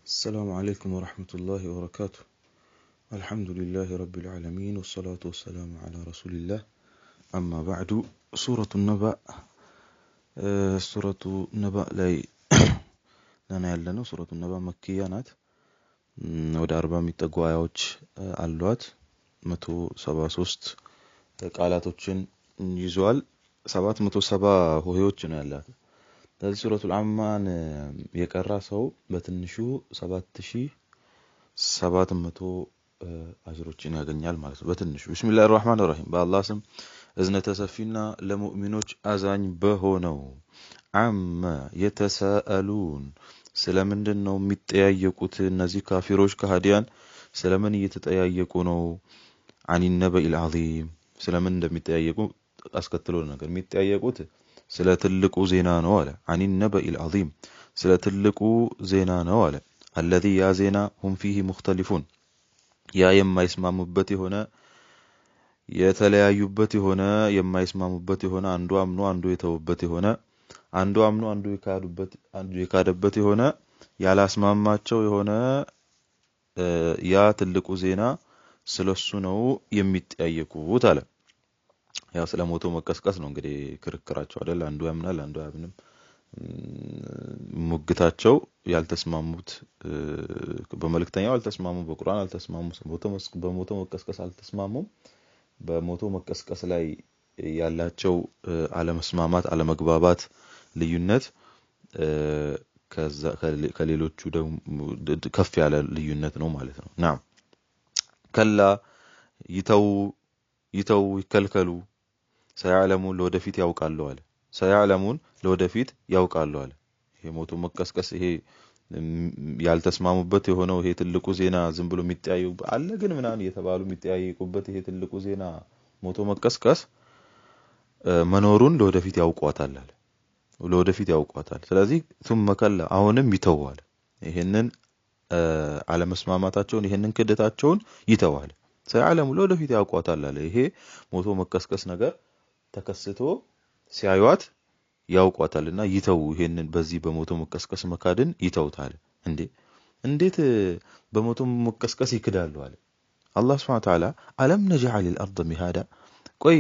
السلام عليكم ورحمة الله وبركاته. الحمد لله رب العالمين، والصلاة والسلام على رسول الله. أما بعد، سورة النبأ ሱረቱ ነባእ ላይ ለና ያለ ነው። ሱረቱ ነባእ መክያ ናት። ወደ 40 የሚጠጉ አያዎች አሏት። 173 ቃላቶችን ይዟል። 770 ሆሄዎች ነው ያላት። ስለዚህ ሱረቱል አማን የቀራ ሰው በትንሹ 7700 አጅሮችን ያገኛል ማለት ነው። በትንሹ። ቢስሚላሂ ራህማን ራሂም፣ በአላህ ስም እዝነተ ሰፊና ለሙእሚኖች አዛኝ በሆነው። عم يتساءلون፣ ስለምንድን ነው የሚጠያየቁት? እነዚህ ካፊሮች ከሃዲያን ስለምን እየተጠያየቁ ነው? عن النبإ العظيم፣ ስለምን እንደሚጠያየቁ አስከትሎ ነገር የሚጠያየቁት ስለ ትልቁ ዜና ነው አለ። عن النبإ العظيم፣ ስለ ትልቁ ዜና ነው አለ። الذي፣ ያ ዜና፣ هم فيه مختلفون፣ ያ የማይስማሙበት የሆነ፣ የተለያዩበት የሆነ፣ የማይስማሙበት የሆነ፣ አንዱ አምኖ አንዱ የተውበት የሆነ፣ አንዱ አምኖ አንዱ የካዱበት፣ አንዱ የካደበት የሆነ፣ ያላስማማቸው የሆነ ያ ትልቁ ዜና ስለሱ ነው የሚጠያየቁት አለ። ያው ስለ ሞቶ መቀስቀስ ነው እንግዲህ ክርክራቸው አይደል? አንዱ ያምናል፣ አንዱ አያምንም። ሙግታቸው ያልተስማሙት፣ በመልእክተኛው አልተስማሙም፣ በቁርአን አልተስማሙም፣ በሞቶ መቀስቀስ አልተስማሙም። በሞቶ መቀስቀስ ላይ ያላቸው አለመስማማት፣ አለመግባባት፣ ልዩነት ከሌሎቹ ደግሞ ከፍ ያለ ልዩነት ነው ማለት ነው። ናም፣ كلا፣ ይተው፣ ይተው፣ ይከልከሉ። سيعلمون፣ ለወደፊት ያውቃሉ አለ። سيعلمون፣ ለወደፊት ያውቃሉ አለ። ይሄ ሞቶ መቀስቀስ፣ ይሄ ያልተስማሙበት የሆነው ይሄ ትልቁ ዜና፣ ዝም ብሎ የሚጠያየቁ አለ ግን ምናምን እየተባሉ የሚጠያየቁበት ይሄ ትልቁ ዜና ሞቶ መቀስቀስ መኖሩን ለወደፊት ያውቋታል አለ። ለወደፊት ያውቋታል። ስለዚህ ثم كلا፣ አሁንም ይተዋል። ይሄንን አለመስማማታቸውን፣ ይሄንን ክደታቸውን ይተዋል። سيعلمون፣ ለወደፊት ያውቋታል አለ። ይሄ ሞቶ መቀስቀስ ነገር ተከስቶ ሲያዩት ያውቋታልና ይተው፣ ይሄንን በዚህ በሞቶ መቀስቀስ መካድን ይተውታል። እንዴ፣ እንዴት በሞቶ መቀስቀስ ይክዳሉ አለ አላህ سبحانه وتعالى። ألم نجعل الأرض مهادا። ቆይ፣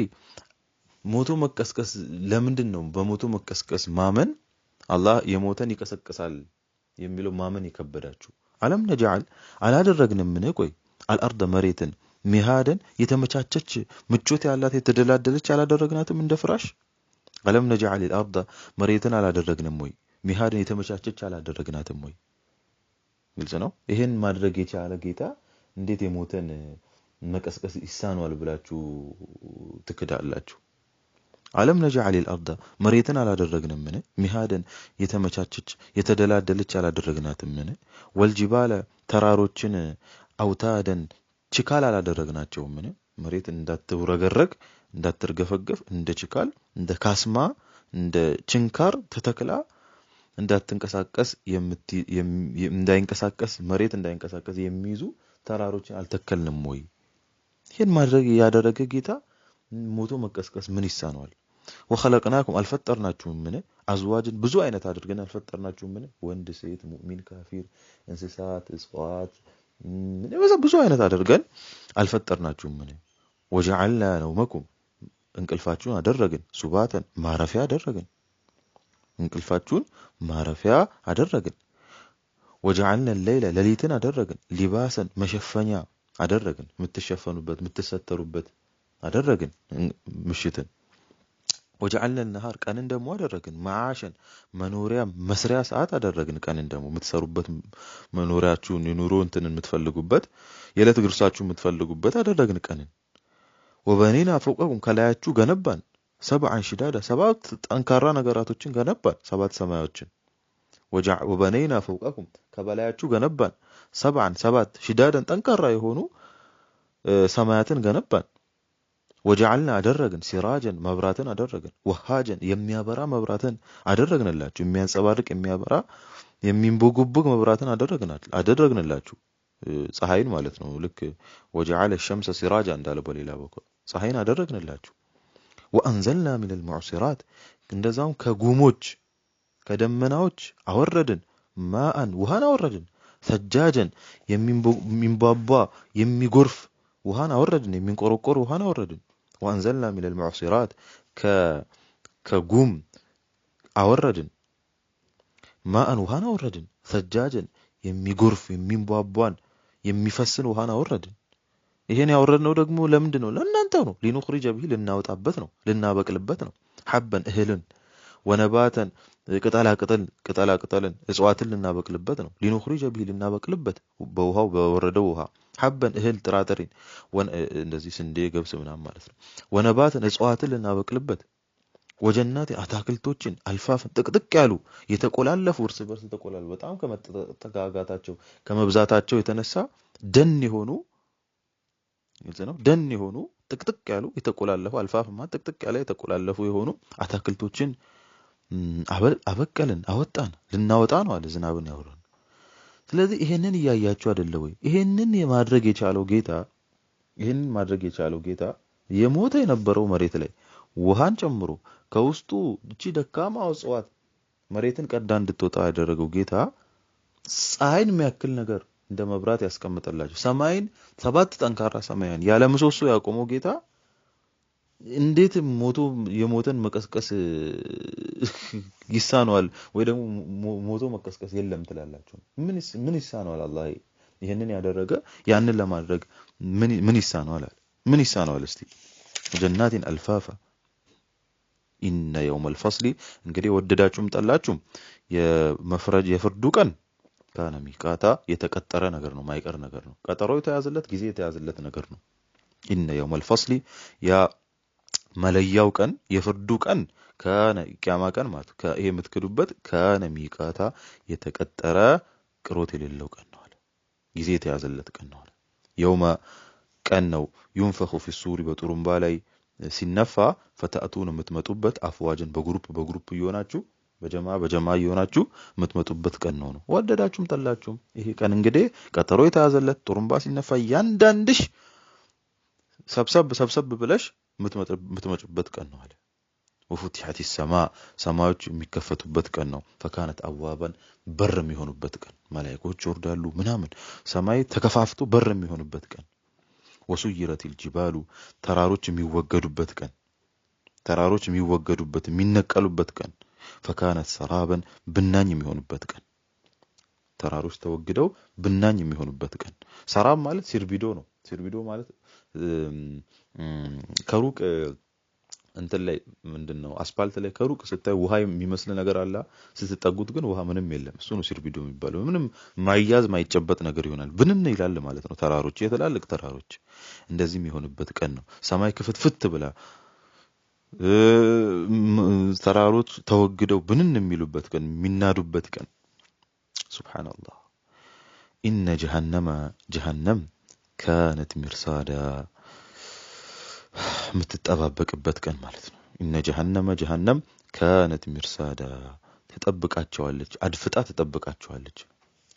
ሞቶ መቀስቀስ ለምንድን ነው በሞቶ መቀስቀስ ማመን፣ አላህ የሞተን ይቀሰቅሳል የሚለው ማመን የከበዳችሁ? ألم نجعل፣ አላደረግንምን? ቆይ፣ الأرض መሬትን مهادا የተመቻቸች፣ ምቾት ያላት፣ የተደላደለች አላደረግናትም እንደ ፍራሽ? ألم نجعل الأرض፣ መሬትን አላደረግንም ወይ? مهادا የተመቻቸች አላደረግናትም ወይ? ግልጽ ነው። ይሄን ማድረግ የቻለ ጌታ እንዴት የሞተን መቀስቀስ ይሳነዋል ብላችሁ ትክዳላችሁ? ألم نجعل الأرض፣ መሬትን አላደረግንምን? مهادا የተመቻቸች፣ የተደላደለች አላደረግናትምን? والجبال ተራሮችን أوتادا ችካል አላደረግናቸውምን? መሬት እንዳትውረገረግ፣ እንዳትርገፈገፍ፣ እንደ ችካል፣ እንደ ካስማ፣ እንደ ችንካር ተተክላ እንዳትንቀሳቀስ፣ እንዳይንቀሳቀስ፣ መሬት እንዳይንቀሳቀስ የሚይዙ ተራሮችን አልተከልንም ወይ? ይህን ማድረግ ያደረገ ጌታ ሞቶ መቀስቀስ ምን ይሳነዋል? وخلقناكم አልፈጠርናችሁምን? أزواجا ብዙ አይነት አድርገን አልፈጠርናችሁምን? ወንድ፣ ሴት፣ ሙእሚን፣ ካፊር፣ እንስሳት፣ እጽዋት፣ ብዙ አይነት አድርገን አልፈጠርናችሁምን? وجعلنا نومكم እንቅልፋችሁን አደረግን፣ سباتا ማረፊያ አደረግን። እንቅልፋችሁን ማረፊያ አደረግን። وجعلنا الليل ሌሊትን አደረግን፣ لباسا መሸፈኛ አደረግን። የምትሸፈኑበት፣ የምትሰተሩበት አደረግን ምሽትን። وجعلنا النهار ቀንን ደግሞ አደረግን፣ معاشا መኖሪያ፣ መስሪያ ሰዓት አደረግን። ቀንን ደግሞ የምትሰሩበት፣ መኖሪያችሁን፣ የኑሮ እንትን የምትፈልጉበት፣ የዕለት ጉርሳችሁ የምትፈልጉበት አደረግን ቀንን። وبنينا فوقكم ከላያችሁ ገነባን፣ سبعا شدادا ሰባት ጠንካራ ነገራቶችን ገነባን፣ ሰባት ሰማዮችን። وبنينا فوقكم ከበላያችሁ ገነባን፣ سبعا ሰባት፣ شدادا ጠንካራ የሆኑ ሰማያትን ገነባን። وجعلنا አደረግን፣ سراجا መብራትን አደረግን፣ وهاجا የሚያበራ መብራትን አደረግንላችሁ። የሚያንጸባርቅ፣ የሚያበራ፣ የሚንቦጎቦግ መብራትን አደረግንላችሁ፣ ፀሐይን ማለት ነው። ልክ وجعل الشمس سراجا እንዳለ በሌላ በኩል ፀሐይን አደረግንላችሁ። وأنزلنا من المعصرات እንደዛውም ከጉሞች፣ ከደመናዎች አወረድን፣ ماء ውሃን አወረድን። ثجاجا የሚንቧቧ የሚጎርፍ ውሃን አወረድን፣ የሚንቆረቆር ውሃን አወረድን። وأنزلنا من المعصرات ከጉም አወረድን፣ ماء ውሃን አወረድን። ثجاجا የሚጎርፍ የሚንቧቧን የሚፈስን ውሃን አወረድን። ይሄን ያወረድነው ደግሞ ለምንድን ነው? ለእናንተው ነው። لنخرج به ልናወጣበት ነው፣ ልናበቅልበት ነው። حبا እህልን፣ ونباتا ቅጠላ ቅጠልን እጽዋትን ልናበቅልበት ነው። لنخرج به ልናበቅልበት በውሃው በወረደው ውሃ حبا እህል ጥራጥሬን እንደዚህ ስንዴ ገብስ ምናምን ማለት ነው። ونباتا እጽዋትን ልናበቅልበት፣ وجنات አታክልቶችን ألفافا ጥቅጥቅ ያሉ የተቆላለፉ እርስ በርስ የተቆላለፉ በጣም ከመጠጋጋታቸው ከመብዛታቸው የተነሳ ደን የሆኑ ግልጽ ነው። ደን የሆኑ ጥቅጥቅ ያሉ የተቆላለፉ ألفاف ማ ጥቅጥቅ ያለ የተቆላለፉ የሆኑ አታክልቶችን አበቀልን፣ አወጣን፣ ልናወጣ ነው አለ ዝናብን ያወረን። ስለዚህ ይሄንን እያያችሁ አይደለ ወይ? ይሄንን የማድረግ የቻለው ጌታ ይሄንን ማድረግ የቻለው ጌታ የሞተ የነበረው መሬት ላይ ውሃን ጨምሮ ከውስጡ እቺ ደካማ እጽዋት መሬትን ቀዳ እንድትወጣ ያደረገው ጌታ ፀሐይን የሚያክል ነገር እንደ መብራት ያስቀምጠላቸው ሰማይን ሰባት ጠንካራ ሰማያን ያለ ምሰሶ ያቆመው ጌታ እንዴት ሞቶ የሞተን መቀስቀስ ይሳነዋል? ወይ ደግሞ ሞቶ መቀስቀስ የለም ትላላችሁ? ምን ይሳነዋል? አላህ ይሄንን ያደረገ ያንን ለማድረግ ምን ይሳነዋል? ምን ይሳነዋል? እስቲ ጀናቲን አልፋፋ ኢነ የውመል ፈስሊ እንግዲህ ወደዳችሁም ጠላችሁም የመፍረጅ የፍርዱ ቀን ካነ ሚቃታ የተቀጠረ ነገር ነው፣ ማይቀር ነገር ነው። ቀጠሮ የተያዘለት ጊዜ የተያዘለት ነገር ነው። ኢነ የውመል ፈስሊ ያ መለያው ቀን የፍርዱ ቀን ካነ ቂያማ ቀን ማለት ይሄ የምትክዱበት ካነ ሚቃታ የተቀጠረ ቅሮት የሌለው ቀን ነው አለ። ጊዜ የተያዘለት ቀን ነው አለ። የውመ ቀን ነው ينفخ في الصور በጥሩምባ ላይ ሲነፋ فتأتون የምትመጡበት أفواجا በ group በ group እየሆናችሁ በጀማ በጀማ እየሆናችሁ የምትመጡበት ቀን ነው ነው። ወደዳችሁም ጠላችሁም ይሄ ቀን እንግዲህ ቀጠሮ የተያዘለት ጥሩምባ ሲነፋ እያንዳንድሽ ሰብሰብ ሰብሰብ ብለሽ የምትመጡበት ቀን ነው አለ። وفتحت السماء ሰማዮች የሚከፈቱበት ቀን ነው። فكانت أبوابا በር የሚሆኑበት ቀን መላእክቶች ይወርዳሉ ምናምን ሰማይ ተከፋፍቶ በር የሚሆኑበት ቀን። وسيرت الجبال ተራሮች የሚወገዱበት ቀን ተራሮች የሚወገዱበት የሚነቀሉበት ቀን። فكانت سرابا ብናኝ የሚሆኑበት ቀን ተራሮች ተወግደው ብናኝ የሚሆኑበት ቀን። سراب ማለት ሲርቢዶ ነው። ሲርቢዶ ማለት ከሩቅ እንትን ላይ ምንድነው አስፓልት ላይ ከሩቅ ስታይ ውሃ የሚመስል ነገር አለ። ስትጠጉት ግን ውሃ ምንም የለም። እሱ ነው ሲርቢዶ የሚባለው። ምንም ማይያዝ ማይጨበጥ ነገር ይሆናል። ብንን ይላል ማለት ነው። ተራሮች የትላልቅ ተራሮች እንደዚህ የሚሆንበት ቀን ነው። ሰማይ ክፍትፍት ብላ ተራሮች ተወግደው ብንን የሚሉበት ቀን፣ የሚናዱበት ቀን። ሱብሃንአላህ። ኢነ ጀሀነመ ጀሀነም ካነት ሚርሳዳ የምትጠባበቅበት ቀን ማለት ነው። ኢነ ጀሀነመ ጀሀነም ካነት ሚርሳዳ ትጠብቃቸዋለች፣ አድፍጣ ትጠብቃቸዋለች።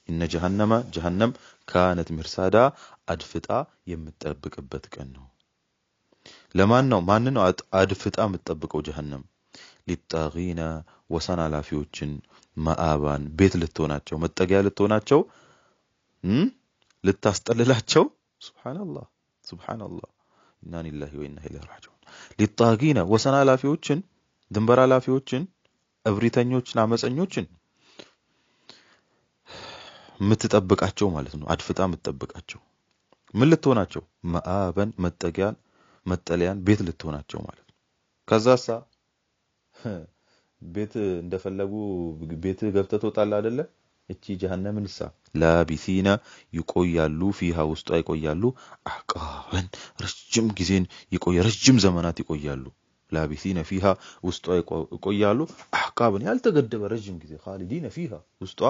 ኢነ ጀሀነመ ጀሀነም ካነት ሚርሳዳ አድፍጣ የምትጠብቅበት ቀን ነው። ለማን ነው? ማን ነው አድፍጣ የምትጠብቀው ጀሀነም? ሊጣጊና ወሰን አላፊዎችን፣ መአባን ቤት ልትሆናቸው፣ መጠጊያ ልትሆናቸው፣ ልታስጠልላቸው። ሱብሃንአላህ ሱብሃንአላህ። ኢና ሊላሂ ወኢና ኢለይሂ ራጂዑን። ሊጣጊና ወሰን አላፊዎችን፣ ድንበር አላፊዎችን፣ እብሪተኞችን፣ አመፀኞችን የምትጠብቃቸው ማለት ነው። አድፍጣ የምትጠብቃቸው ምን ልትሆናቸው? መአበን መጠጊያን፣ መጠለያን፣ ቤት ልትሆናቸው ማለት ነው። ከዛሳ ቤት እንደፈለጉ ቤት ገብተህ ትወጣለህ አይደለ? እቺ ጀሀነምንሳ ላቢሲነ ይቆያሉ፣ ፊሃ ውስጧ ይቆያሉ፣ አሕቃበን ረጅም ጊዜን ይቆያሉ፣ ረጅም ዘመናት ይቆያሉ። ላቢሲነ ፊሃ ውስጧ ይቆያሉ፣ አሕቃበን ያልተገደበ ረጅም ጊዜ፣ ኻሊዲነ ፊሃ ውስጧ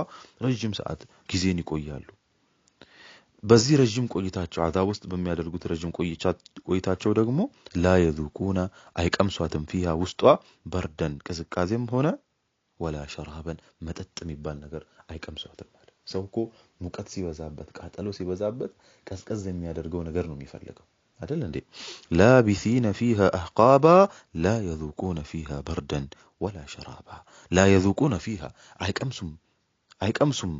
ረጅም ሰዓት ጊዜን ይቆያሉ። በዚህ ረጅም ቆይታቸው አዛብ ውስጥ በሚያደርጉት ረጅም ቆይታቸው ደግሞ ላ የዙቁነ አይቀምሷትም፣ ፊሃ ውስጧ በርደን ቅዝቃዜም ሆነ ወላ ሸራበን መጠጥ የሚባል ነገር አይቀምሷትም። ማለት ሰው እኮ ሙቀት ሲበዛበት ቃጠሎ ሲበዛበት ቀዝቀዝ የሚያደርገው ነገር ነው የሚፈልገው አይደል እንዴ? ላቢሲነ ፊሃ አሕቃባ ላ የዙቁነ ፊሃ በርደን ወላ ሸራባ። ላ የዙቁነ ፊሃ አይቀምሱም፣ አይቀምሱም።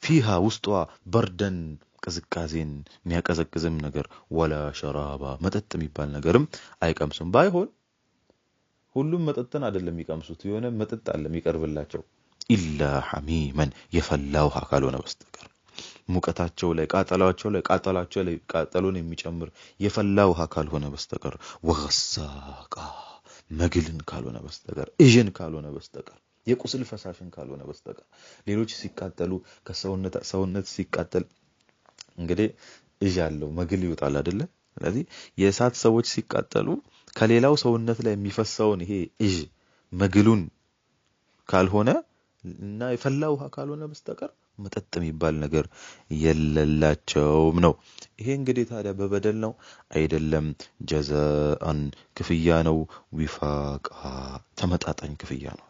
ፊሃ ውስጧ በርደን ቅዝቃዜን የሚያቀዘቅዝም ነገር፣ ወላ ሸራባ መጠጥ የሚባል ነገርም አይቀምሱም። ባይሆን ሁሉም መጠጥን አይደለም የሚቀምሱት፣ የሆነ መጠጥ አለ የሚቀርብላቸው። ኢላ ሐሚመን የፈላ ውሃ ካልሆነ በስተቀር፣ ሙቀታቸው ላይ ቃጠሏቸው ላይ ቃጠሏቸው ላይ ቃጠሎን የሚጨምር የፈላ ውሃ ካልሆነ በስተቀር፣ ወገሳቃ መግልን ካልሆነ በስተቀር፣ እዥን ካልሆነ በስተቀር፣ የቁስል ፈሳሽን ካልሆነ በስተቀር። ሌሎች ሲቃጠሉ ከሰውነት ሰውነት ሲቃጠል እንግዲህ እዥ አለው መግል ይወጣል አይደለ? ስለዚህ የእሳት ሰዎች ሲቃጠሉ ከሌላው ሰውነት ላይ የሚፈሰውን ይሄ እዥ መግሉን ካልሆነ እና የፈላ ውሃ ካልሆነ በስተቀር መጠጥ የሚባል ነገር የለላቸውም ነው። ይሄ እንግዲህ ታዲያ በበደል ነው አይደለም፣ ጀዛአን ክፍያ ነው። ዊፋቃ ተመጣጣኝ ክፍያ ነው።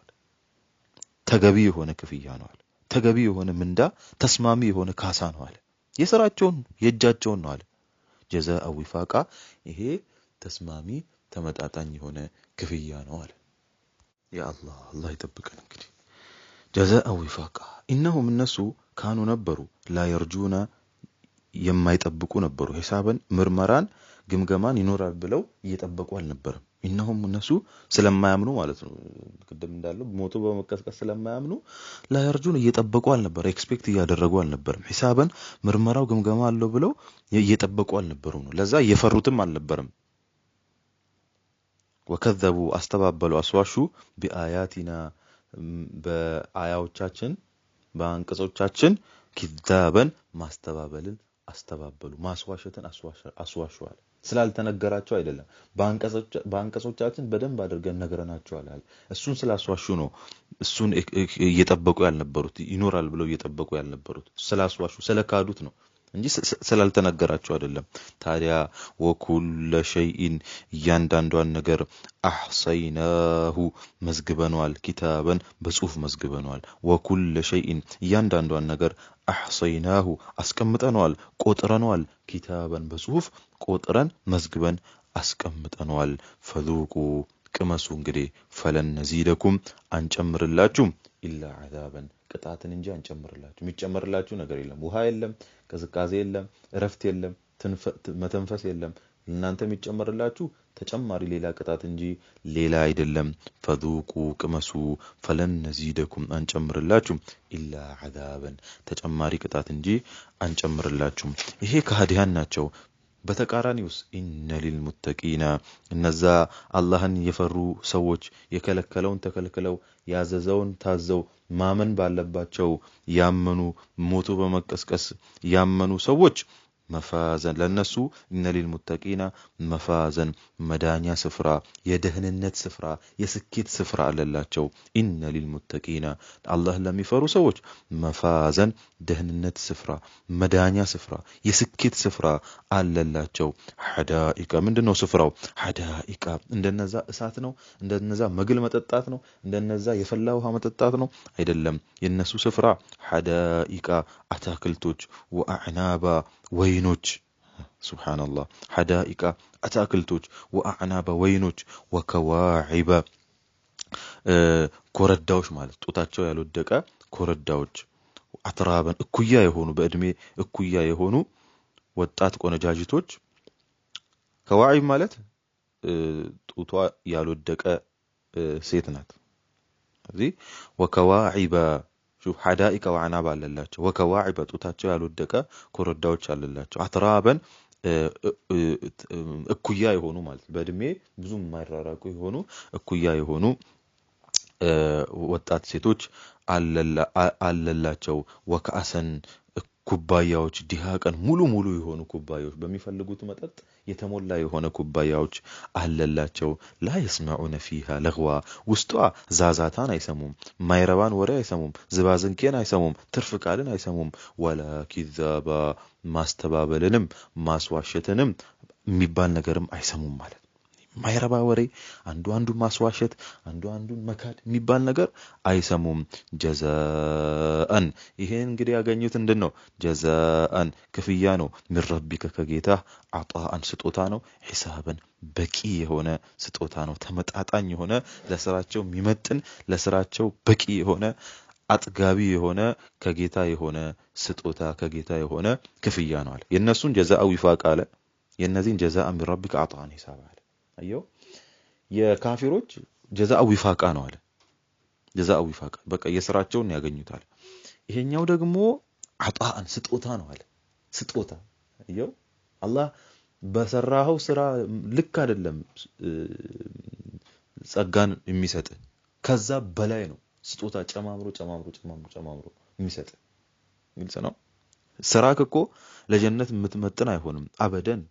ተገቢ የሆነ ክፍያ ነው አለ። ተገቢ የሆነ ምንዳ፣ ተስማሚ የሆነ ካሳ ነው አለ። የስራቸውን የእጃቸውን ነው አለ። ጀዛአ ዊፋቃ ይሄ ተስማሚ ተመጣጣኝ የሆነ ክፍያ ነው አለ። ያ አላህ፣ አላህ ይጠብቀን። እንግዲህ ጀዛአ ዊፋቃ ኢነሁም እነሱ ካኑ ነበሩ፣ ላ የርጁነ የማይጠብቁ ነበሩ። ሂሳብን ምርመራን ግምገማን ይኖራል ብለው እየጠበቁ አልነበረም። ኢነሁም እነሱ ስለማያምኑ ማለት ነው። ቅድም እንዳለው ሞቶ በመቀስቀስ ስለማያምኑ لا يرجون እየጠበቁ አልነበረ፣ expect እያደረጉ አልነበረም። ሂሳብን ምርመራው ግምገማ አለው ብለው እየጠበቁ አልነበሩም ነው። ለዛ እየፈሩትም አልነበረም። وكذبوا አስተባበሉ፣ አስዋሹ፣ بآياتنا በአያዎቻችን በአንቀጾቻችን፣ كذابا ማስተባበልን አስተባበሉ፣ ማስዋሸትን አስዋሸዋል። ስላልተነገራቸው አይደለም፣ በአንቀጾቻችን በደንብ አድርገን ነግረናቸዋል አለ። እሱን ስላስዋሹ ነው እሱን እየጠበቁ ያልነበሩት፣ ይኖራል ብለው እየጠበቁ ያልነበሩት ስላስዋሹ ስለካዱት ነው እንጂ ስላልተነገራቸው አይደለም። ታዲያ وكل شيء እያንዳንዷን ነገር أحصيناه መዝግበነዋል፣ كتابا በጽሁፍ መዝግበነዋል። وكل شيء እያንዳንዷን ነገር أحصيناه አስቀምጠነዋል፣ ቆጥረነዋል። كتابا በጽሁፍ ቆጥረን መዝግበን አስቀምጠነዋል። فذوقوا ቅመሱ እንግዲህ፣ فلن نزيدكم አንጨምርላችሁም፣ إلا عذابا ቅጣትን እንጂ አንጨምርላችሁ። የሚጨመርላችሁ ነገር የለም። ውሃ የለም፣ ቅዝቃዜ የለም፣ እረፍት የለም፣ መተንፈስ የለም። እናንተ የሚጨመርላችሁ ተጨማሪ ሌላ ቅጣት እንጂ ሌላ አይደለም። فذوقوا ቅመሱ፣ فلن نزيدكم አንጨምርላችሁም፣ إلا عذابا ተጨማሪ ቅጣት እንጂ አንጨምርላችሁም። ይሄ ከሃዲያን ናቸው። በተቃራኒውስ إن للمتقين እነዛ አላህን የፈሩ ሰዎች፣ የከለከለውን ተከልክለው ያዘዘውን ታዘው ማመን ባለባቸው ያመኑ፣ ሞቶ በመቀስቀስ ያመኑ ሰዎች مفازا ለነሱ إن للمتقين مفازا መዳኛ ስፍራ፣ የደህንነት ስፍራ፣ የስኬት ስፍራ አለላቸው። إن للمتقين አላህን ለሚፈሩ ሰዎች مفازا ደህንነት ስፍራ፣ መዳኛ ስፍራ፣ የስኬት ስፍራ አለላቸው። حدائق ምንድን ነው ስፍራው? حدائق እንደነዛ እሳት ነው? እንደነዛ መግል መጠጣት ነው? እንደነዛ የፈላ ውሃ መጠጣት ነው? አይደለም። የነሱ ስፍራ حدائق አታክልቶች፣ وأعنابا ወይኖች፣ سبحان الله፣ حدائق አታክልቶች፣ وأعنابا ወይኖች፣ وكواعب ኮረዳዎች ማለት ጡታቸው ያልወደቀ ኮረዳዎች፣ أترابا እኩያ የሆኑ፣ በእድሜ እኩያ የሆኑ ወጣት ቆነጃጅቶች። كواعب ማለት ጡቷ ያልወደቀ ሴት ናት። እዚህ وكواعب شوف حدائق وأعنابا አለላቸው። وكواعب ጡታቸው ያልወደቀ ኮረዳዎች አለላቸው። أترابا እኩያ የሆኑ ማለት በእድሜ ብዙም የማይራራቁ የሆኑ እኩያ የሆኑ ወጣት ሴቶች አለላቸው። وكأسا ኩባያዎች፣ دهاقا ሙሉ ሙሉ የሆኑ ኩባያዎች፣ በሚፈልጉት መጠጥ የተሞላ የሆነ ኩባያዎች አለላቸው። لا يسمعون فيها لغوا ውስጧ ዛዛታን አይሰሙም፣ ማይረባን ወሬ አይሰሙም፣ ዝባዝንኬን አይሰሙም፣ ትርፍ ቃልን አይሰሙም። ولا كذابا ማስተባበልንም ማስዋሸትንም የሚባል ነገርም አይሰሙም ማለት ነው። ማይረባ ወሬ፣ አንዱ አንዱን ማስዋሸት፣ አንዱ አንዱን መካድ የሚባል ነገር አይሰሙም። جزاء ይሄን እንግዲህ ያገኙት ምንድን ነው? جزاء ክፍያ ነው። من ربك ከጌታ፣ عطاء ስጦታ ነው። حسابا በቂ የሆነ ስጦታ ነው። ተመጣጣኝ የሆነ፣ ለስራቸው የሚመጥን፣ ለስራቸው በቂ የሆነ አጥጋቢ የሆነ ከጌታ የሆነ ስጦታ ከጌታ የሆነ ክፍያ ነው አለ። የነሱን ጀዛአ ዊፋቅ አለ፣ የነዚህን ጀዛአ ሚን ረቢከ አጣን ሂሳብ አለ። አየው የካፊሮች ጀዛአ ዊፋቃ ነው አለ። ጀዛአ ዊፋቃ በቃ የስራቸውን ያገኙታል። ይሄኛው ደግሞ አጣን ስጦታ ነው አለ። ስጦታ አየው አላህ በሰራኸው ስራ ልክ አይደለም ጸጋን የሚሰጥ፣ ከዛ በላይ ነው ስጦታ ጨማምሮ ጨማምሮ ጨማምሮ ጨማምሮ የሚሰጥ። ግልጽ ነው። ስራክ እኮ ለጀነት የምትመጥን አይሆንም አበደን፣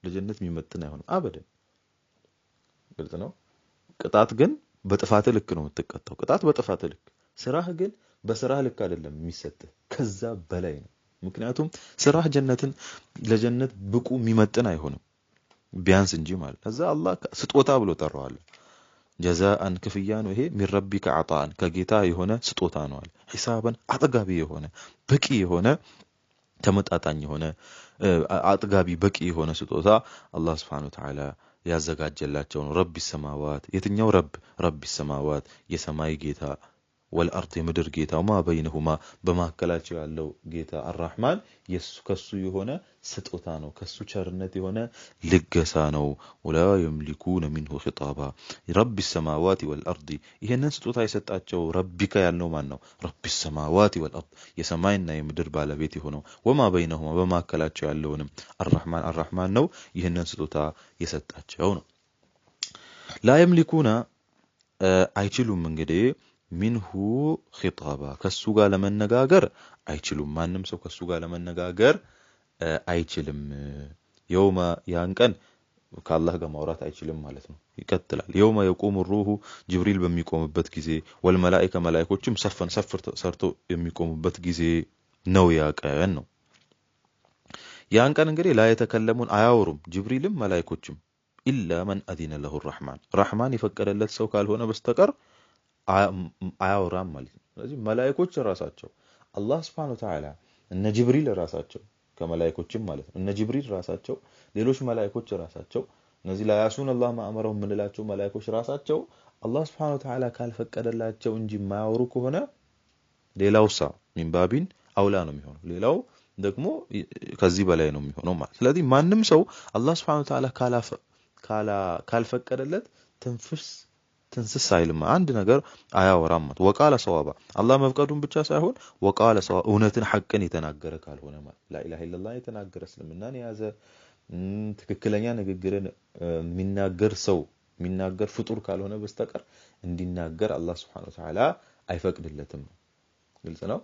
ለጀነት የሚመጥን አይሆንም አበደን። ግልጽ ነው። ቅጣት ግን በጥፋት ልክ ነው የምትቀጣው። ቅጣት በጥፋት ልክ፣ ስራህ ግን በስራህ ልክ አይደለም የሚሰጥህ፣ ከዛ በላይ ነው። ምክንያቱም ስራህ ጀነትን ለጀነት ብቁ የሚመጥን አይሆንም ቢያንስ እንጂ ማለት። ከዛ አላህ ስጦታ ብሎ ጠራዋል። ጀዛአን ክፍያ ነው ይሄ፣ ሚን ረቢከ አጣን ከጌታ የሆነ ስጦታ ነው አለ። ሂሳበን አጥጋቢ የሆነ በቂ የሆነ ተመጣጣኝ የሆነ አጥጋቢ በቂ የሆነ ስጦታ አላህ ሱብሓነሁ ወተዓላ ያዘጋጀላቸው ነው። ረቢ ሰማዋት የትኛው ረብ? ረቢ ሰማዋት የሰማይ ጌታ፣ ወልአርድ የምድር ጌታ፣ ማ በይነሁማ በመካከላቸው ያለው ጌታ አራህማን ከሱ የሆነ ስጦታ ነው፣ ከሱ ቸርነት የሆነ ልገሳ ነው። ወላ የምሊኩነ ሚንሁ ኺጣባ ረቢ ሰማዋት ወልአርድ ይህንን ስጦታ የሰጣቸው ረቢከ ያልነው ማን ነው? ረቢ ሰማዋት ወልአርድ የሰማይና የምድር ባለቤት የሆነው ወማ በይነሁማ በመካከላቸው ያለውንም አራህማን አራህማን ነው ይህንን ስጦታ የሰጣቸው ነው። ላ የምሊኩነ አይችሉም እንግዲህ ሚንሁ ኺጣባ ከሱ ጋር ለመነጋገር አይችሉም። ማንም ሰው ከሱ ጋር ለመነጋገር አይችልም። የውመ ያን ቀን ከአላህ ጋር ማውራት አይችልም ማለት ነው። ይቀጥላል። የውመ የቁሙ ሩሁ ጅብሪል በሚቆምበት ጊዜ፣ ወልመላኢካ መላኢኮችም ሰፈን ሰፍር ሰርተው የሚቆሙበት ጊዜ ነው ያ ቀን ነው። ያን ቀን እንግዲህ ላ የተከለሙን አያወሩም ጅብሪልም መላኢኮችም ኢላ መን አዚነ ለሁ ረሕማን ረሕማን የፈቀደለት ሰው ካልሆነ በስተቀር አያወራም ማለት ነው። ስለዚህ መላእኮች ራሳቸው አላህ Subhanahu Wa Ta'ala እነ ጅብሪል ራሳቸው ከመላእኮችም ማለት ነው እነ ጅብሪል ራሳቸው ሌሎች መላእኮች ራሳቸው እነዚህ ላያሱን አላህ ማአመረው የምንላቸው መላእኮች ራሳቸው አላህ Subhanahu Wa Ta'ala ካልፈቀደላቸው እንጂ የማያወሩ ከሆነ ሌላውሳ ሚንባቢን አውላ ነው የሚሆነው፣ ሌላው ደግሞ ከዚህ በላይ ነው የሚሆነው ማለት። ስለዚህ ማንም ሰው አላህ Subhanahu Wa Ta'ala ካልፈቀደለት ትንፍስ ትንስስ አይልም፣ አንድ ነገር አያወራም ማለት። ወቃለ ሰዋባ አላህ መፍቀዱን ብቻ ሳይሆን ወቃለ ሰዋባ እውነትን ሐቅን የተናገረ ካልሆነ ማለት ላኢላሃ ኢለላህ የተናገረ እስልምናን የያዘ ትክክለኛ ንግግርን የሚናገር ሰው የሚናገር ፍጡር ካልሆነ በስተቀር እንዲናገር አላህ Subhanahu Wa Ta'ala አይፈቅድለትም። ግልጽ ነው።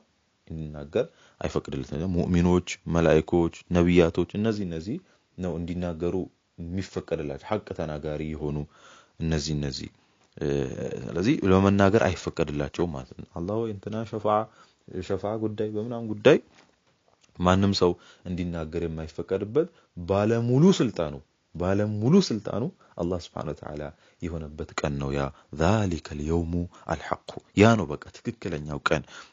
እንዲናገር አይፈቅድለትም። ሙእሚኖች፣ መላእኮች፣ ነቢያቶች እነዚህ ነው እንዲናገሩ የሚፈቀድላቸው ሐቅ ተናጋሪ የሆኑ እነዚህ ስለዚህ ለመናገር አይፈቀድላቸውም ማለት ነው። አላህ ወይ እንትና ሸፋዓ ጉዳይ በምናም ጉዳይ ማንም ሰው እንዲናገር የማይፈቀድበት ባለሙሉ ስልጣኑ አላህ Subhanahu Wa Ta'ala የሆነበት ቀን ነው። ያ ذلك اليوم الحق ያ ነው በቃ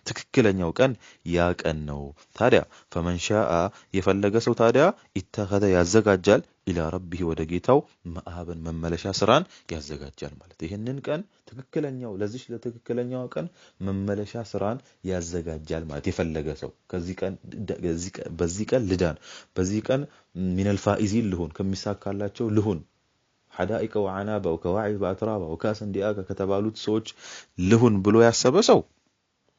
ትክክለኛው ቀን ያ ቀን ነው። ታዲያ فمن شاء የፈለገ ሰው ታዲያ ኢተኸዘ ያዘጋጃል ኢላ ረቢሂ ወደ ጌታው መአበን መመለሻ ስራን ያዘጋጃል ማለት። ይህንን ቀን ትክክለኛው ለዚህ ለትክክለኛው ቀን መመለሻ ስራን ያዘጋጃል ማለት። የፈለገ ሰው ከዚህ ቀን በዚህ ቀን ልዳን፣ በዚህ ቀን ሚነል ፋኢዚን ልሁን፣ ከሚሳካላቸው ልሁን፣ ሐዳኢቀ ወዐናባ ወከዋዒበ አትራባ ወካእሰን ዲአካ ከተባሉት ሰዎች ልሁን ብሎ ያሰበ ሰው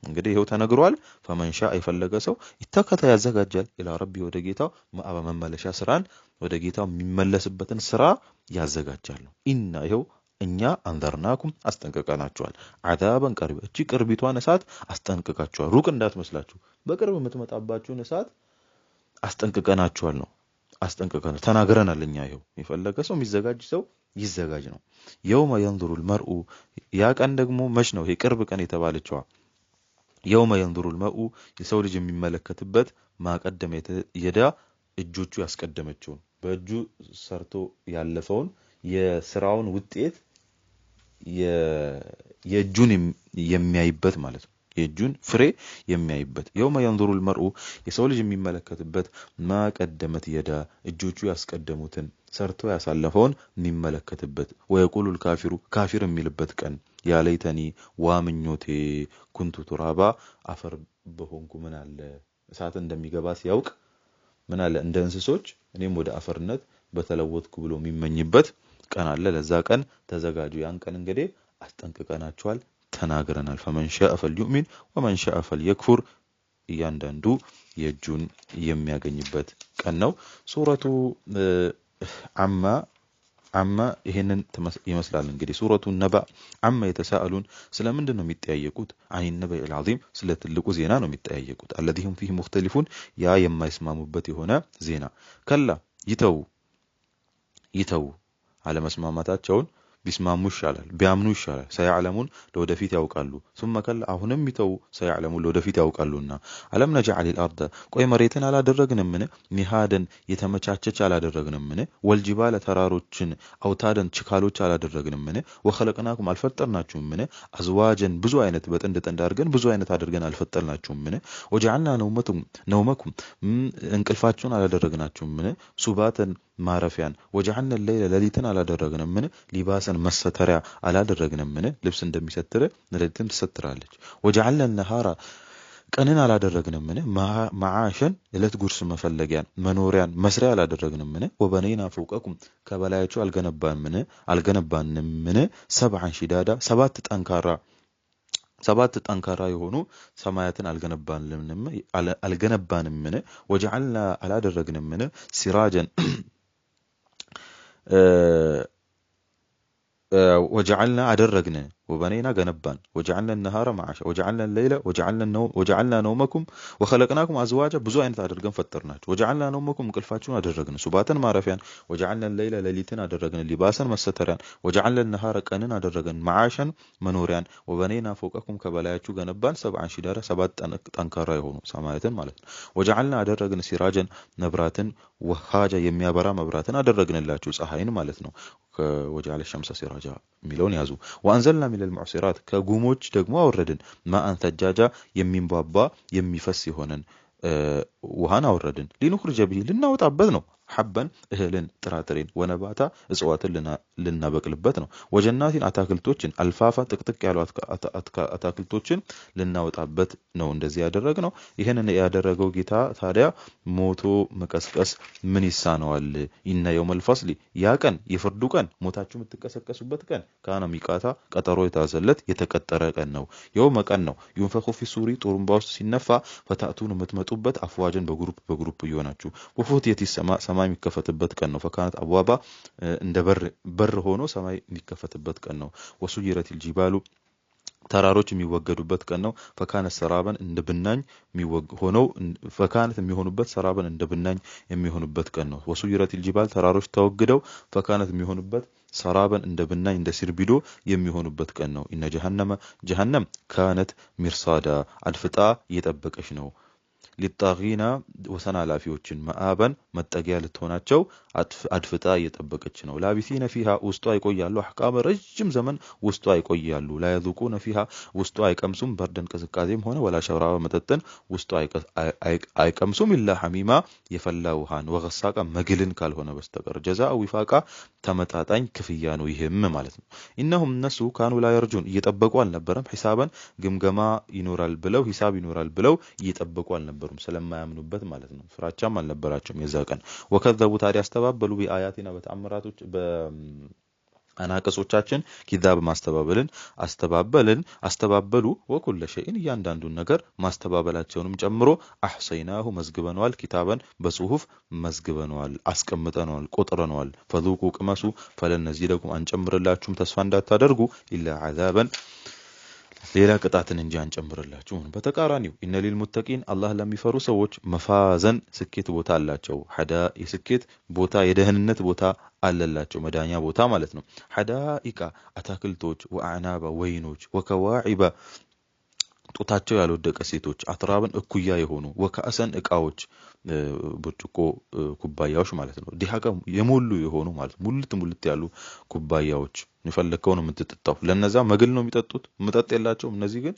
እንግዲህ ይኸው ተነግሯል። ፈመን ሻአ የፈለገ ሰው ይተከተ ያዘጋጃል ኢላ ረቢ ወደ ጌታው መአባ መመለሻ ስራን ወደ ጌታው የሚመለስበትን ስራ ያዘጋጃል ነው። ኢና ይኸው እኛ አንዘርናኩም አስጠንቅቀናችኋል። አዛበን ቀሪባ እቺ ቅርቢቷን እሳት አስጠንቅቃችኋል። ሩቅ እንዳትመስላችሁ በቅርብ የምትመጣባችሁን እሳት አስጠንቅቀናችኋል ነው። አስጠንቅቀናል ተናግረናል። እኛ ይኸው የፈለገ ሰው የሚዘጋጅ ሰው ይዘጋጅ ነው። የውመ የንዙሩል መርኡ ያ ቀን ደግሞ መች ነው? ይሄ ቅርብ ቀን የተባለችዋ የውመ የንዙሩል መርኡ የሰው ልጅ የሚመለከትበት ማቀደመ የዳ እጆቹ ያስቀደመችውን በእጁ ሰርቶ ያለፈውን የስራውን ውጤት የእጁን የሚያይበት ማለት ነው። የእጁን ፍሬ የሚያይበት። የውመ የንዙሩ ልመርኡ የሰው ልጅ የሚመለከትበት፣ ማ ቀደመት የዳ እጆቹ ያስቀደሙትን፣ ሰርቶ ያሳለፈውን የሚመለከትበት። ወየቁሉ ልካፊሩ ካፊር የሚልበት ቀን፣ ያ ለይተኒ ዋ ምኞቴ፣ ኩንቱ ቱራባ አፈር በሆንኩ ምን አለ። እሳት እንደሚገባ ሲያውቅ ምን አለ እንደ እንስሶች እኔም ወደ አፈርነት በተለወጥኩ ብሎ የሚመኝበት ቀን አለ። ለዛ ቀን ተዘጋጁ። ያን ቀን እንግዲህ አስጠንቅቀናቸዋል፣ ተናግረናል። ፈመን ሻአ ፈልዩእሚን ወመን ሻአ ፈልየክፉር፣ እያንዳንዱ የእጁን የሚያገኝበት ቀን ነው። ሱረቱ አማ አማ ይሄንን ይመስላል። እንግዲህ ሱረቱ ነባ፣ አማ የተሳአሉን ስለምንድን ነው የሚጠያየቁት? አኒ ነበኢ ልዓዚም ስለ ትልቁ ዜና ነው የሚጠያየቁት። አለዚ ሁም ፊህ ሙክተሊፉን ያ የማይስማሙበት የሆነ ዜና። ከላ ይተው ይተው አለመስማማታቸውን፣ ቢስማሙ ይሻላል፣ ቢያምኑ ይሻላል። ሰያዕለሙን ለወደፊት ያውቃሉ። ሱመ ከላ አሁንም ይተው፣ ሰያዕለሙን ለወደፊት ያውቃሉና። አለም ነጅዐል ልአርደ ቆይ መሬትን አላደረግንምን? ሚሃደን የተመቻቸች አላደረግንምን? ወልጅባለ ተራሮችን አውታደን ችካሎች አላደረግንምን? ወኸለቅናኩም አልፈጠርናችሁምን? አዝዋጀን ብዙ አይነት በጥንድ ጥንድ አድርገን ብዙ አይነት አድርገን አልፈጠርናችሁምን? ወጀዐልና ነውመኩም እንቅልፋችሁን አላደረግናችሁምን? ሱባተን ማረፊያን። ወጀዐልና ሌይለ ሌሊትን አላደረግንምን? ሊባሰን መሰተሪያ አላደረግንምን? ልብስ እንደሚሰትር ሌሊትም ትሰትራለች። ወጀዐልና ነሃራ ቀንን አላደረግንምን? መዓሸን እለት ጉርስ መፈለጊያን፣ መኖሪያን፣ መስሪያ አላደረግንምን? ወበነይና ፈውቀኩም ከበላያችሁ አልገነባንምን? ሰብዐን ሺዳዳ 7 ጠንካራ የሆኑ ሰማያትን አልገነባንምን? ወጀዐልና አላደረግንምን? ሲራጀን ወጀዐልና አደረግን፣ ወበነይና ገነባን፣ ወጀዐልና ነሃረ መዓሻ፣ ወጀዐልና ሌይለ፣ ወጀዐልና ነውመኩም፣ ወኸለቅናኩም አዝዋጃ ብዙ አይነት አድርገን ፈጠርናችሁ። ወጀዐልና ነውመኩም እንቅልፋችሁን አደረግን ሱባተን ማረፊያን፣ ወጀዐልና ሌይለ ሌሊትን አደረግን ሊባሰን መሰተሪያን፣ ወጀዐልና ነሃረ ቀንን አደረግን መዓሸን መኖሪያን፣ ወበነይና ፈውቀኩም ከበላያችሁ ገነባን፣ ሰብዐን ሺዳዳ 7 ጠንካራ የሆኑ ሰማያትን ማለት ነው። ወጀዐልና አደረግን ሲራጀን መብራትን፣ ወሃጃ የሚያበራ መብራትን አደረግንላችሁ፣ ፀሐይን ማለት ነው። ወጀዐለ ሸምሰ ሲራጃ የሚለውን ያዙ። ወአንዘልና ሚነል ሙዕሲራት ከጉሞች ደግሞ አወረድን፣ ማአን ተጃጃ የሚንቧቧ የሚፈስ የሆነን ውሃን አወረድን። ሊኑኽሪጀ ቢሂ ልናወጣበት ነው። ሐበን እህልን ጥራጥሬን፣ ወነባታ እጽዋትን ልናበቅልበት ነው። ወጀናቲን አታክልቶችን፣ አልፋፋ ጥቅጥቅ ያሉ አታክልቶችን ልናወጣበት ነው። እንደዚህ ያደረግነው። ይህንን ያደረገው ጌታ ታዲያ ሞቶ መቀስቀስ ምን ይሳነዋል? ኢነ የውመል ፈስሊ ያ ቀን የፍርዱ ቀን፣ ሞታችሁ የምትቀሰቀሱበት ቀን፣ ካነ ሚቃታ ቀጠሮ የታዘለት የተቀጠረ ቀን ነው። የውመ ቀን ነው። ዩንፈኹ ፊ ሱሪ ጡሩምባ ውስጥ ሲነፋ፣ ፈታእቱን የምትመጡበት፣ አፍዋጀን በ group በ group እየሆናችሁ፣ ወፉትየት ሰማ ሰማይ የሚከፈትበት ቀን ነው። ፈካነት አብዋባ እንደ በር በር ሆኖ ሰማይ የሚከፈትበት ቀን ነው። ወሱይረቲል ጂባሉ ተራሮች የሚወገዱበት ቀን ነው። ፈካነት ሰራበን እንደ ብናኝ ሆነው፣ ፈካነት የሚሆኑበት፣ ሰራበን እንደ ብናኝ የሚሆኑበት ቀን ነው። ወሱይረቲል ጂባል ተራሮች ተወግደው፣ ፈካነት የሚሆኑበት፣ ሰራበን እንደ ብናኝ እንደ ሲርቢዶ የሚሆኑበት ቀን ነው። ኢነ ጀሀነመ ጀሀነም ካነት ሚርሳዳ አድፍጣ እየጠበቀች ነው። ሊጣጊና ወሰን ኃላፊዎችን፣ መአበን መጠጊያ ልትሆናቸው አድፍጣ እየጠበቀች ነው። ላቢሲነ ፊሃ ውስጧ ይቆያሉ። አሕቃበ ረጅም ዘመን ውስጧ ይቆያሉ። ላየዙቁነ ፊሃ ውስጧ አይቀምሱም። በርደን ቅዝቃዜም ሆነ ወላ ሸራባ መጠጥን ውስጧ አይቀምሱም። ኢላ ሐሚማ የፈላ ውሃን፣ ወገሳቃ መግልን ካልሆነ በስተቀር። ጀዛአ ዊፋቃ ተመጣጣኝ ክፍያ ነው ይህም ማለት ነው። ኢነሁም እነሱ ካኑ ላ የርጁን እየጠበቁ አልነበረም። ሒሳበን ግምገማ ይኖራል ብለው፣ ሂሳብ ይኖራል ብለው እየጠበቁ አልነበሩም ስለማያምኑበት ማለት ነው። ፍራቻም አልነበራቸውም የዛ ቀን። ወከዘቡ ታዲያ አስተባበሉ፣ ቢአያቲና በተአምራቶች በአናቅጾቻችን፣ ኪዛብ ማስተባበልን አስተባበሉ። ወኩለ ሸይን እያንዳንዱን ነገር ማስተባበላቸውንም ጨምሮ፣ አሕሰይናሁ መዝግበነዋል፣ ኪታበን በጽሁፍ መዝግበነዋል፣ አስቀምጠነዋል፣ ቆጥረነዋል። ፈዙቁ ቅመሱ፣ ፈለን ነዚደኩም አንጨምርላችሁም፣ ተስፋ እንዳታደርጉ፣ ኢላ ዓዛበን ሌላ ቅጣትን እንጂ አንጨምርላችሁም። በተቃራኒው ኢነ ሊልሙተቂን አላህ ለሚፈሩ ሰዎች፣ መፋዘን ስኬት ቦታ አላቸው። ሐዳ የስኬት ቦታ፣ የደህንነት ቦታ አለላቸው፣ መዳኛ ቦታ ማለት ነው። ሐዳኢቃ አታክልቶች፣ ወአዕናባ ወይኖች፣ ወከዋዒበ ጡታቸው ያልወደቀ ሴቶች፣ አትራብን እኩያ የሆኑ፣ ወከአሰን እቃዎች ብርጭቆ ኩባያዎች ማለት ነው። ዲሃቀ የሞሉ የሆኑ ማለት ሙልት ሙልት ያሉ ኩባያዎች፣ የፈለግከው ነው የምትጠጣው። ለነዛ መግል ነው የሚጠጡት፣ መጠጥ የላቸውም። እነዚህ ግን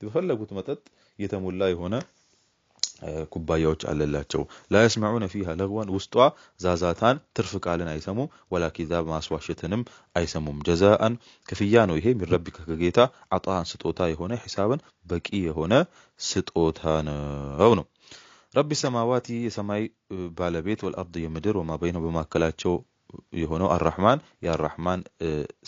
በፈለጉት መጠጥ የተሞላ የሆነ ኩባያዎች አለላቸው። لا يسمعون فيها لغوا ውስጧ ዛዛታን ትርፍ ቃልን አይሰሙም። ولا كذابا ማስዋሸትንም አይሰሙም። جزاء ክፍያ ነው ይሄ من ربك ከጌታ عطاء ስጦታ የሆነ حسابا በቂ የሆነ ስጦታ ነው። رب السماوات የሰማይ ባለቤት والأرض የምድር وما بينهما በማከላቸው የሆነው الرحمن የአራህማን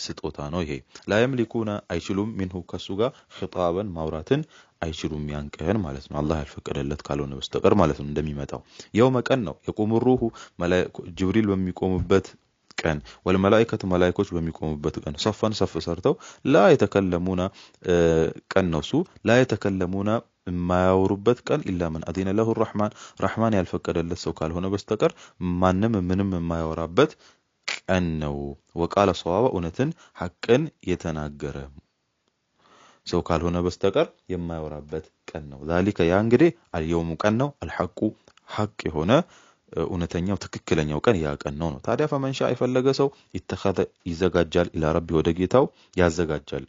ስጦታ ነው ይሄ። لا يملكون አይችሉም منه ከሱ ጋር خطابا ማውራትን አይችሉም ያን ቀን ማለት ነው፣ አላህ ያልፈቀደለት ካልሆነ በስተቀር ማለት ነው። እንደሚመጣው يوم ቀን ነው يقوم الروح ጅብሪል በሚቆምበት ቀን والملائكة መላኢኮች በሚቆሙበት ቀን صفا ሰፍ ሰርተው لا يتكلمون ቀን ነው እሱ لا يتكلمون የማያወሩበት ቀን إلا من أذن له الرحمن ረሕማን ያልፈቀደለት ሰው ካልሆነ በስተቀር ማንም ምንም የማያወራበት ቀን ነው። وقال صوابا እውነትን ሐቅን የተናገረ ሰው ካልሆነ በስተቀር የማያወራበት ቀን ነው። ذلك ያ እንግዲህ اليوم ቀን ነው። الحق ሐቅ የሆነ እውነተኛው ትክክለኛው ቀን ያ ቀን ነው። ታዲያ فمن شاء የፈለገ ሰው اتخذ ይዘጋጃል፣ إلى ربه ወደ ጌታው ያዘጋጃል፣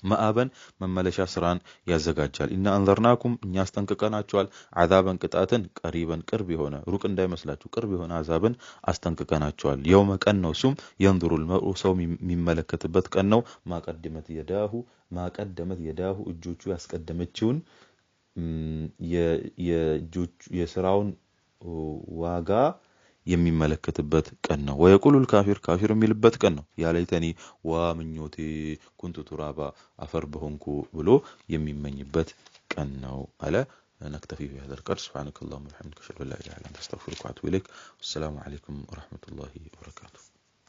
مآبا መመለሻ ስራን ያዘጋጃል። إنا أنذرناكم እኛ አስጠንቅቀናቸዋል፣ عذابا ቅጣትን፣ قريبا ቅርብ የሆነ ሩቅ እንዳይመስላችሁ ቅርብ የሆነ አዛብን አስጠንቅቀናቸዋል። يوم ቀን ነው እሱም ينظر المرء ሰው የሚመለከትበት ቀን ነው። ما قدمت يداه ما قدمت يداه እጆቹ ያስቀደመችውን የስራውን ዋጋ የሚመለከትበት ቀን ነው። ويقول الكافر ካፊር የሚልበት ቀን ነው። يا ليتني ዋ ምኞቴ كنت ترابا አፈር በሆንኩ ብሎ የሚመኝበት ቀን ነው አለ። نكتفي بهذا القدر سبحانك اللهم وبحمدك أشهد أن لا إله إلا أنت أستغفرك وأتوب إليك والسلام عليكم ورحمة الله وبركاته።